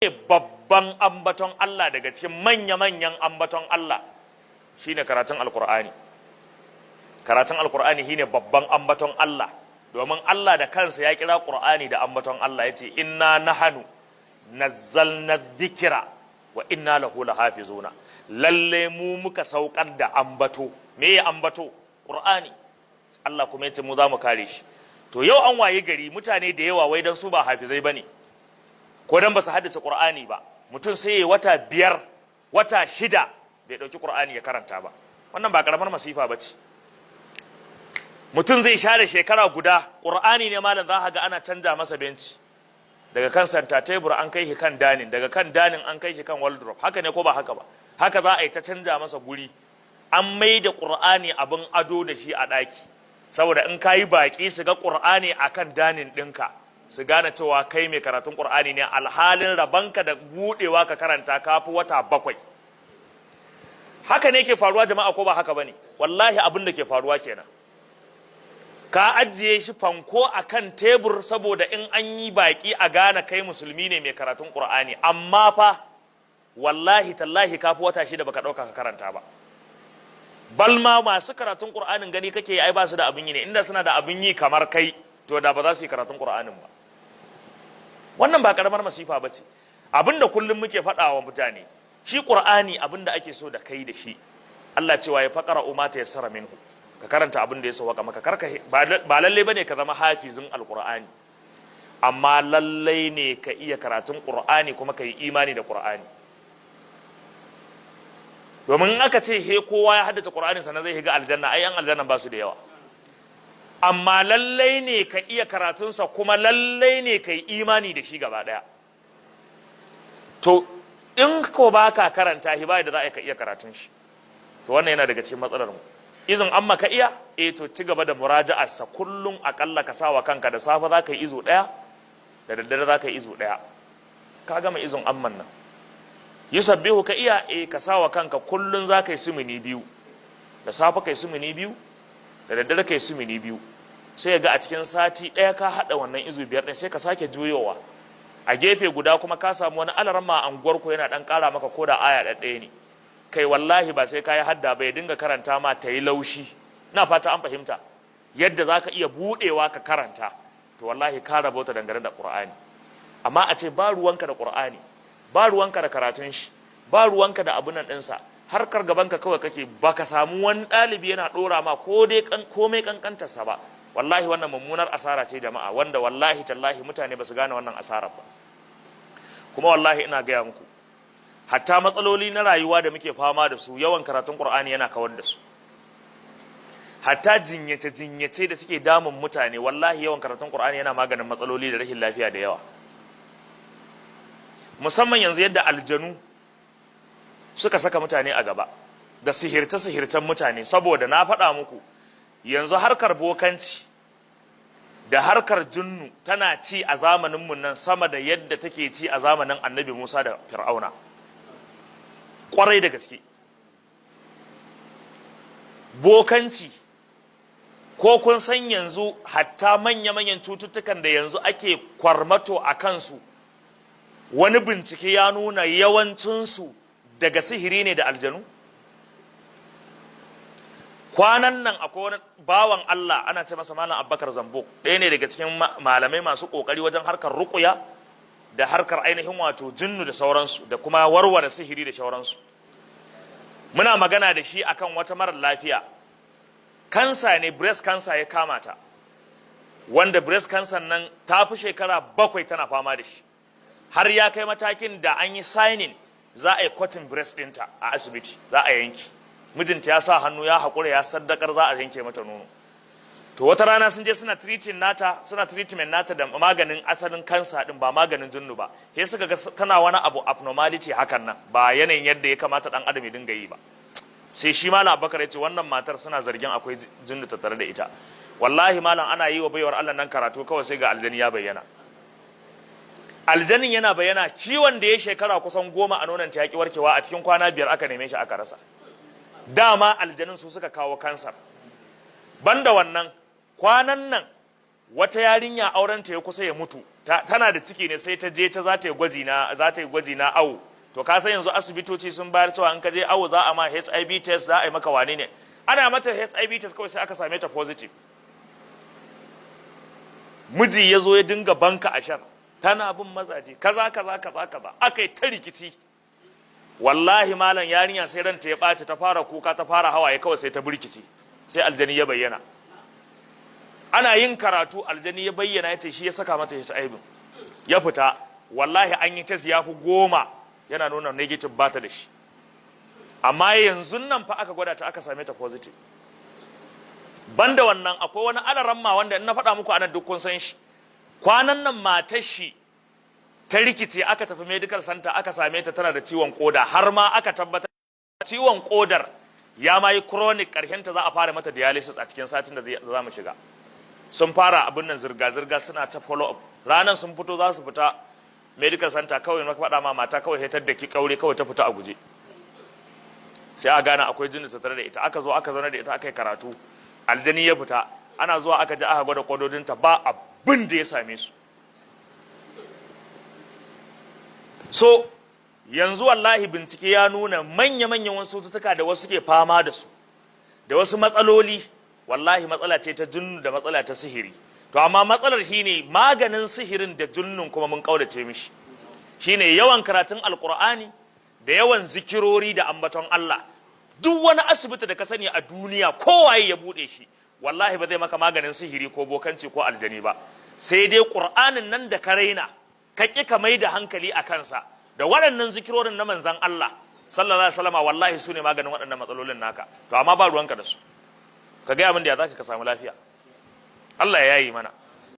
Babban ambaton Allah daga cikin manya-manyan ambaton Allah shine karatun Alkur'ani. Karatun Alkur'ani shine babban ambaton Allah, domin Allah da kansa ya kira Qur'ani da ambaton Allah, yace inna nahanu nazzalna dhikra wa inna lahu lahafizuna. Lalle mu muka saukar da ambato. Me ya ambato? Qur'ani. Allah kuma yace mu za mu kare shi. To yau an waye gari mutane da yawa wai dan su ba hafizai bane, ko dan ba su haddace Qur'ani ba, mutum sai ya wata 5, wata 6 bai dauki Qur'ani ya karanta ba. Wannan ba karamar masifa bace. Mutum zai share shekara guda, Qur'ani ne malam za ka ga ana canja masa benci. Daga kan santa tebur an kai shi kan danin, daga kan danin an kai shi kan wardrobe. Haka ne ko ba haka ba? Haka za a yi ta canja masa guri. An mai da Qur'ani abin ado da shi a ɗaki, saboda in kayi baki su ga Qur'ani akan danin ɗinka, su gane cewa kai mai karatun Qur'ani ne, alhalin rabanka da budewa ka karanta kafi wata 7. Haka ne ke faruwa jama'a, ko ba haka bane? Wallahi abin da ke faruwa kenan. Ka ajiye shi fanko akan tebur saboda in an yi baki a gane kai musulmi ne mai karatun Qur'ani, amma fa wallahi tallahi kafi wata 6 baka dauka ka karanta ba. Balma masu karatun Qur'anin gani kake ai ba su da abin yi ne, inda suna da abin yi kamar kai to da ba za su yi karatun Qur'anin ba. Wannan ba karamar masifa bace. Abinda kullum muke faɗa wa mutane, shi Qur'ani abinda ake so da kai da shi, Allah cewa ya faqara umma ta yassara minhu, ka karanta abin da ya sauka maka. Karka ba lalle bane ka zama hafizin Alqur'ani, amma lalle ne ka iya karatun Qur'ani kuma ka yi imani da Qur'ani. Domin aka ce he kowa ya haddace Qur'ani sannan zai shiga aljanna, ai yan aljanna ba su da yawa. Amma lallai ne ka iya karatunsa kuma lallai ne ka yi imani da shi gaba ɗaya. To in ko ba ka karanta shi, ba da za a iya karatun shi. To wannan yana daga cikin matsalar mu. Izin amma ka iya, eh to ci gaba da muraja'arsa kullum, akalla ka sawa kanka da safe za ka yi izo 1, da daddare za ka yi izo 1. Ka gama izin amman nan. Yusabbihu ka iya, eh ka sawa kanka kullum za ka yi sumuni 2, da safe ka yi sumuni 2, da daddare ka yi sumuni 2. Sai ga a cikin sati 1 ka haɗa wannan izu 5 ɗin, sai ka sake juyowa a gefe guda kuma ka samu wani alarma a unguwarku yana ɗan ƙara maka ko da aya 1 ne. Kai wallahi ba sai ka yi hadda ba, ya dinga karanta ma ta yi laushi. Ina fata an fahimta yadda za ka iya buɗewa ka karanta. To wallahi ka rabauta dangane da Qur'ani. Amma a ce ba ruwanka da Qur'ani, ba ruwanka da karatun shi, ba ruwanka da abunan ɗinsa, harkar gabanka kawai kake, baka samu wani ɗalibi yana ɗora ma ko dai komai kankantarsa ba. Wallahi wannan mummunar asara ce jama'a, wanda wallahi tallahi mutane ba su gane wannan asarar ba. Kuma wallahi ina gaya muku, hatta matsaloli na rayuwa da muke fama da su, yawan karatun Qur'ani yana kawar da su. Hatta jinyace-jinyace da suke damun mutane, wallahi yawan karatun Qur'ani yana maganin matsaloli da rashin lafiya da yawa. Musamman yanzu yadda aljanu suka saka mutane a gaba da sihirce-sihircen mutane. Saboda na faɗa muku, yanzu harkar bokanci da harkar jinnu tana ci a zamaninmu nan sama da yadda take ci a zamanin Annabi Musa da Fir'auna. Kwarai da gaske bokanci, ko kun san yanzu hatta manya-manyan cututtukan da yanzu ake kwarmato a kansu, wani bincike ya nuna yawancinsu daga sihiri ne da aljanu. Kwanan nan akwai wani bawan Allah ana ce masa Malam Abubakar Zambo, ɗaya ne daga cikin malamai masu ƙoƙari wajen harkar ruƙuya da harkar ainihin wato jinnu da sauransu, da kuma warware sihiri da sauransu. Muna magana da shi akan wata marar lafiya, kansa ne, breast cancer ya kama ta, wanda breast cancer nan ta fi shekara 7 tana fama da shi, har ya kai matakin da an yi signing za a yi cutting breast ɗinta a asibiti, za a yanki. Mijinta ya sa hannu ya haƙura ya saddakar za a yanke mata nono. To wata rana sun je suna treating nata, suna treatment nata da maganin asalin kansa din, ba maganin jinnu ba. Sai suka ga tana wani abu abnormality hakan nan, ba yanayin yadda ya kamata dan adam ya dinga yi ba. Sai shi Malam Abubakar ya ce wannan matar suna zargin akwai jinnu tattare da ita. Wallahi malam ana yi wa baiwar Allah nan karatu kawai sai ga aljani ya bayyana. Aljanin yana bayyana, ciwon da ya shekara kusan 10 a nonon ta yaki warkewa, a cikin kwana 5 aka neme shi aka rasa. Dama aljanin su suka kawo kansar. Banda wannan, kwanan nan wata yarinya aurenta ya kusa ya mutu, Tana da ciki ne, sai ta je ta za ta yi gwaji na za ta yi gwaji na awo. To ka san yanzu asibitoci sun bayar cewa in ka je awo za a ma HIV test, za a yi maka wane ne. Ana mata HIV test kawai sai aka same ta positive. Miji ya zo ya dinga banka ashar, tana bin mazaje, kaza kaza kaza kaza, aka yi ta rikici. Wallahi malam, yarinya sai ranta ya ɓaci, ta fara kuka, ta fara hawaye, kawai sai ta burkice, sai aljani ya bayyana. Ana yin karatu aljani ya bayyana, ya ce shi ya saka mata HIV. Ya fita. Wallahi an yi test ya fi 10 yana nuna negative, bata da shi. Amma yanzu nan fa aka gwada ta aka same ta positive. Banda wannan, akwai wani alaramma wanda in na faɗa muku anan duk kun san shi. Kwanan nan matar shi ta rikice, aka tafi medical center, aka same ta tana da ciwon koda, har ma aka tabbatar ciwon kodar ya ma yi chronic, karshen ta za a fara mata dialysis a cikin satin da za mu shiga. Sun fara abin nan, zirga-zirga, suna ta follow up. Ranar sun fito za su fita medical center, kawai na faɗa ma, mata kawai sai ta daki kaure, kawai ta fita a guje. Sai a gane akwai jinni tattare da ita. Aka zo aka zauna da ita, aka yi karatu, aljani ya fita. Ana zuwa aka je aka gwada kododinta, ba abin da ya same su. So yanzu wallahi bincike ya nuna manya-manyan wasu cututtuka da wasu ke fama da su da wasu matsaloli, wallahi matsala ce ta jinnu da matsala ta sihiri. To amma matsalar shine maganin sihirin da jinnun kuma mun kaurace mishi, shine yawan karatun Alkur'ani da yawan zikirori da ambaton Allah. Duk wani asibiti da ka sani a duniya, kowaye ya bude shi, wallahi ba zai maka maganin sihiri ko bokanci ko aljani ba, sai dai Qur'anin nan da ka raina, ka ƙi ka mai da hankali a kansa, da waɗannan zikirorin na manzan Allah sallallahu alaihi wasallam, wallahi su ne maganin waɗannan matsalolin naka. To amma ba ruwanka da su. Ka gaya min da ya zaka ka samu lafiya. Allah ya yi mana.